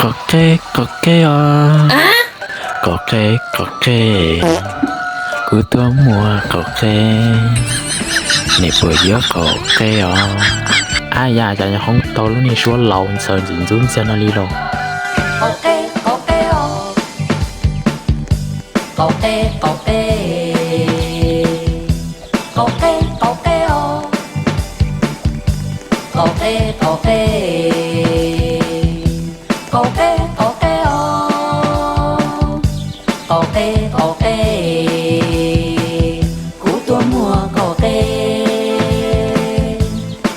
Qaum qe, qaum qe os, qaum qe, qaum qe, kuv tuaj muag qaum qe, nej puas yuav qaum qe os? Ab yam, cas yuav hoob tau lub niag suab laus ntxhawv ntxim ntxub ntxiag no li lauj. Qaum qe, qaum qe os, qaum qe, qaum qe, qaum qe, qaum qe os, qaum qe, qaum qe, qaum qe, qaum qe os, qaum qe, qaum qe, kuv tuaj muag qaum qe,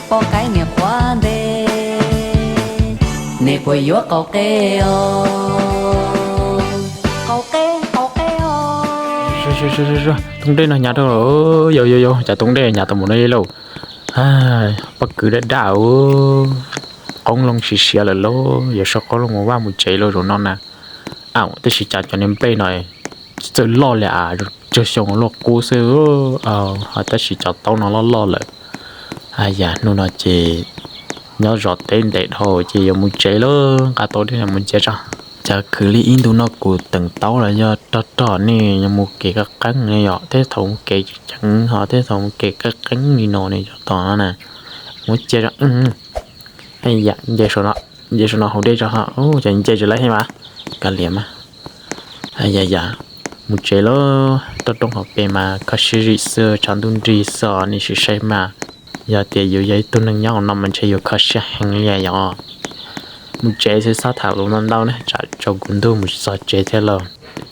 poj qaib niam qhuav ntes, nej puas yuav qaum qe os? Qaum qe, qaum qe os. Tub dej no hnyav rau, yau yau yau, cas tub dej hnyav tau mus no li lauj. Pob kws daj daj, qoob loo siav siav lawm lauj, yuav sau qoob loo mus vaj mus tsev lauj zaum no na. Aw, tab sis cas cov niag nplej no txawj loj li a, tsawg xyoo luaj qub xwb, tab sis cov taub no loj loj lawm. Yam hnub no ces nyob zov teb ntev dhau ces yuav mus tsev lauj, nqa tau dej mus tsev tso. Cas khwv li ib ntu no kuv teem taub los yog rog rog ne, yuav mus kev qeeb qeeb ne yom, tej thaum mus kev ceev ceev ho tej thaum mus kev qeeb qeeb li no ne, cov tom no na. Mus cia, nce saum no haus dej tso, cas nce tsis laib thiab mas. Kav liam mas. Yam yam, mus tsev lauj, toj roob hauv pes mas kho siab zim xwb, tshav ntuj nrig xwb, nej sim saib mas. Yog tias yus yog ib tug neeg nyob hauv no mas ntshe yus kho siab heev li yom. Mus tsev xwb, txhob tham lus ntau ntau ne, tsam tsaus kuv ntuj mus txog tsev thiab lauj.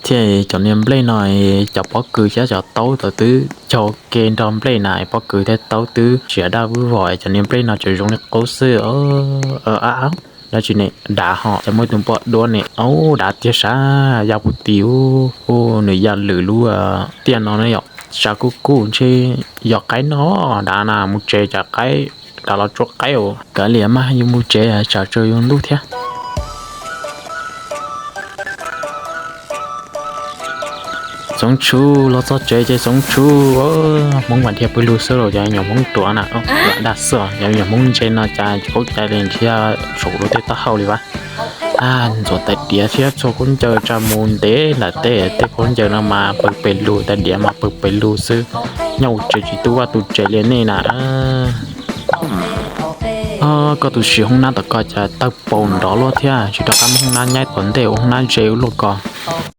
Thiab cov niag nplej no, cov pob kws thiab cov taub tod twb cog ke nrog nplej na, pob kws thiab taub twb tsis daj vwj vog, cov niag nplej no tseem zoo li qub xwb. Dab tsi ne, dav ho, cas muaj ib tug npoj duab ne, ub dav tiag sav, ya puv ti ub, ub nws ya lwm lub tiaj no ne yom, sav kuj kuj ntshe yog qaib no, dav na, mus tsev cas qaib, dav los tsuab qaib os. Kav liam mas, yus mus tsev tsam tsaus yus ntuj thiab. Txoov Tshuj, los txog tsev ces Txoov Tshuj, Hmoob mas dhia pw lug xwb los cov nyuam Hmoob ruam na, daj xwb, cov nyuam Hmoob ntse no cas tsis paub cai li, dhia saum lub tej taub hau li vas. Ntxuav tais diav thiab txhua khaub ncaws tsa mus ntev nram teb, tej khaub ncaws no mas pw pes lug, tais diav mas pw pes lug xwb, nyob ua tsev tsis tu vaj tu tsev li nej na. Koj tus siv hoob nab tom ko cas tawg paus nrov luaj thiab, tsis rov qab muab hoob nab nyaib tom ntej ua hoob nab ze ua luaj ko.